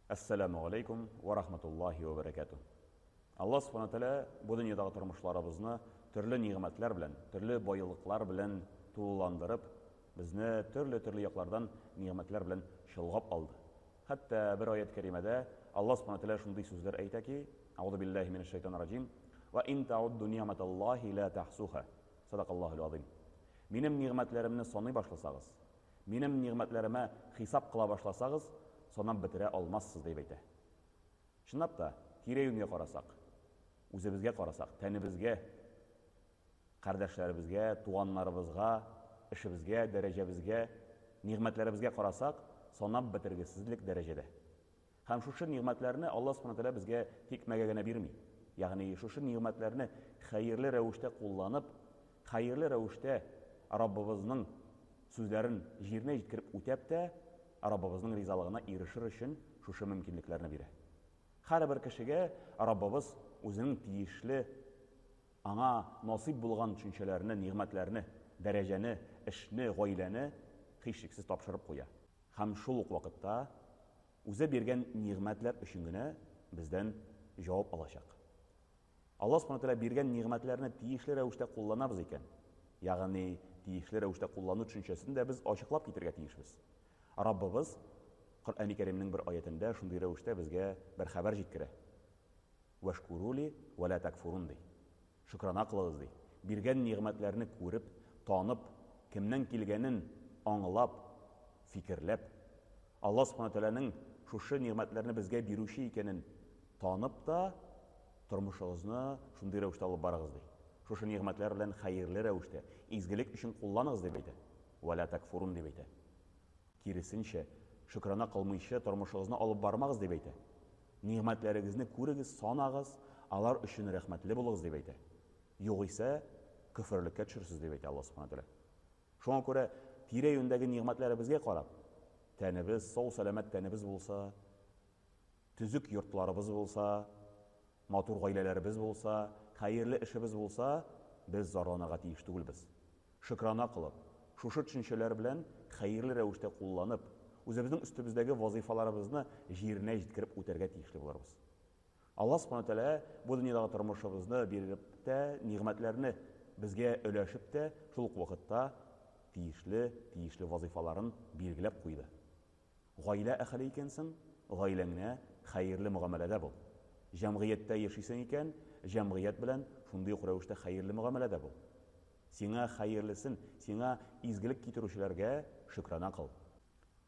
Әссәламү галәйкүм вә рахматуллаһи вә бәрәкәтүһ. Аллаһ Субхана Тәгалә бу дөньядагы тормышларыбызны төрле нигъмәтләр белән, төрле байлыклар белән тулыландырып, безне төрле-төрле яклардан нигъмәтләр белән чолгап алды. Хәтта бер аять кәримәдә Аллаһ Субхана Тәгалә шундый сүзләр әйтә ки, Әгъузу биллаһи минәш шайтанир раҗим, Ва ин таудду ни'маталлаһи ла тахсуха. Садакаллаһул азим. Минем нигъмәтләремне саный башласагыз, Минем нигъмәтләремә хисап кыла башласагыз, санап бетерә алмассыз, дип әйтә. Чынлап та, тирә-юньгә карасак, үзебезгә карасак, тәнебезгә, кардәшләребезгә, туганнарыбызга, эшебезгә, дәрәҗәбезгә, нигъмәтләребезгә карасак, санап бетергесезлек дәрәҗәдә. Һәм шушы нигъмәтләрне Аллаһ Субхана Тәгалә безгә тикмәгә генә бирми. Ягъни шушы нигъмәтләрне хәерле рәвештә кулланып, хәерле рәвештә Раббыбызның сүзләрен җиренә җиткереп үтәп тә, Раббыбызның ризалыгына ирешер өчен шушы мөмкинлекләрне бирә. Һәрбер кешегә Раббыбыз үзенең тиешле аңа насыйп булган төшенчәләрне, нигъмәтләрне, дәрәҗәне, эшне, гаиләне һичшиксез тапшырып куя. Һәм шул ук вакытта Үзе биргән нигъмәтләр өчен генә бездән җавап алачак. Аллаһ Субхана Тәгалә биргән нигъмәтләрне тиешле рәвештә кулланабыз икән, ягъни тиешле рәвештә куллану төшенчәсен дә без ачыклап китергә тиешбез. Раббыбыз Коръәни Кәримнең бер аятендә шундый рәвештә безгә бер хәбәр җиткерә. Вәшкурули вә лә такфурун ди. Шөкрана кылыгыз, ди. Биргән нигъмәтләрне күреп, танып, кемнән килгәнен аңлап, фикерләп, Аллаһ Субхана Тәгаләнең шушы нигъмәтләрне безгә бирүче икәнен танып та, тормышыгызны шундый рәвештә алып барыгыз, ди. Шушы нигъмәтләр белән хәерле рәвештә, изгелек өчен кулланыгыз, дип әйтә. Вә лә такфурун, дип әйтә. Киресенчә, шөкрана кылмыйча тормышыгызны алып бармагыз, дип әйтә. Нигъмәтләрегезне күрегез, санагыз, алар өчен рәхмәтле булыгыз, дип әйтә. Югыйсә, көферлеккә төшерсез, дип әйтә Аллаһ Субхана Тәгалә. Шуңа күрә тирә-юньдәге нигъмәтләребезгә карап, тәнебез, сау-сәламәт тәнебез булса, төзек йортларыбыз булса, матур гаиләләребез булса, хәерле эшебез булса, без зарланырга тиеш түгелбез. Шөкрана кылып, шушы төшенчәләр белән хәерле рәвештә кулланып, үзебезнең өстебездәге вазыйфаларыбызны җиренә җиткереп үтәргә тиешле булырбыз. Аллаһ Субхана Тәгалә бу дөньядагы тормышыбызны биреп тә, нигъмәтләрне безгә өләшеп тә, шул ук вакытта тиешле, тиешле вазыйфаларын билгеләп куйды. Гаилә әһеле икәнсең, гаиләңә хәерле мөгамәләдә бул. Җәмгыятьтә яшисең икән, җәмгыять белән шундый ук рәвештә хәерле мөгамәләдә бул. Сиңа хәерлесен, сиңа изгелек китерүчеләргә шөкрана кыл.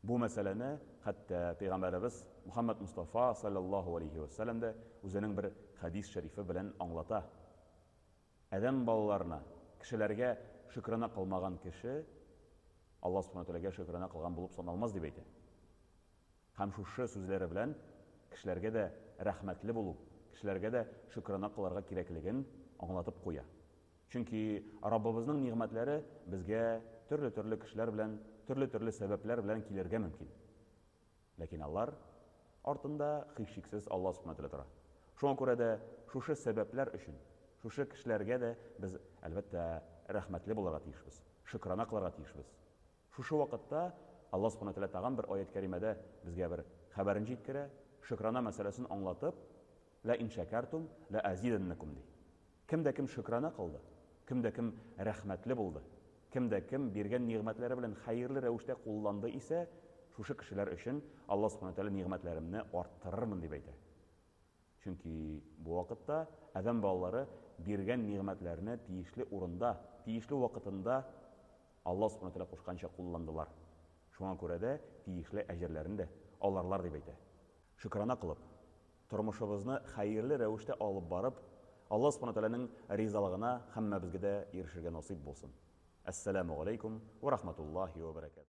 Бу мәсьәләне хәтта пәйгамбәребез Мөхәммәд Мостафа салләллаһу алейһи вә сәлләм дә үзенең бер хәдис шәрифе белән аңлата. Адәм балаларына, кешеләргә шөкрана кылмаган кеше Аллаһ Субхана Тәгаләгә шөкрана кылган булып саналмас дип әйтә. Һәм шушы сүзләре белән кешеләргә дә рәхмәтле булу, кешеләргә дә шөкрана кылырга кирәклеген аңлатып куя. Чөнки Раббыбызның нигъмәтләре безгә төрле-төрле кешеләр белән, төрле-төрле сәбәпләр белән килергә мөмкин. Ләкин алар артында һичшиксез Аллаһ Субхана Тәгалә тора. Шуңа күрә дә шушы сәбәпләр өчен, шушы кешеләргә дә без, әлбәттә, рәхмәтле булырга тиешбез, шөкрана кылырга тиешбез. Шушы вакытта Аллаһ Субхана Тәгалә тагын бер аять кәримәдә безгә бер хәбәрен җиткерә, шөкрана мәсьәләсен аңлатып, Лә ин шәкәртум, лә әзидәннәкум, ди. Кем дә кем шөкрана кылды, кем дә кем рәхмәтле булды, кем дә кем биргән нигъмәтләре белән хәерле рәвештә кулланды исә, шушы кешеләр өчен Аллаһ Субхана Тәгалә нигъмәтләремне арттырырмын, дип әйтә. Чөнки бу вакытта адәм балалары биргән нигъмәтләрне тиешле урында, тиешле вакытында Аллаһ Субхана Тәгалә кушканча кулландылар. Шуңа күрә дә тиешле әҗерләрен дә алырлар, дип әйтә. Шөкрана кылып, тормышыбызны хәерле рәвештә алып барып, Аллаһ Субхана Тәгаләнең ризалыгына һәммәбезгә дә ирешергә насыйп булсын. Әссәламү галәйкүм вә рахматуллаһи вә бәрәкәтүһ.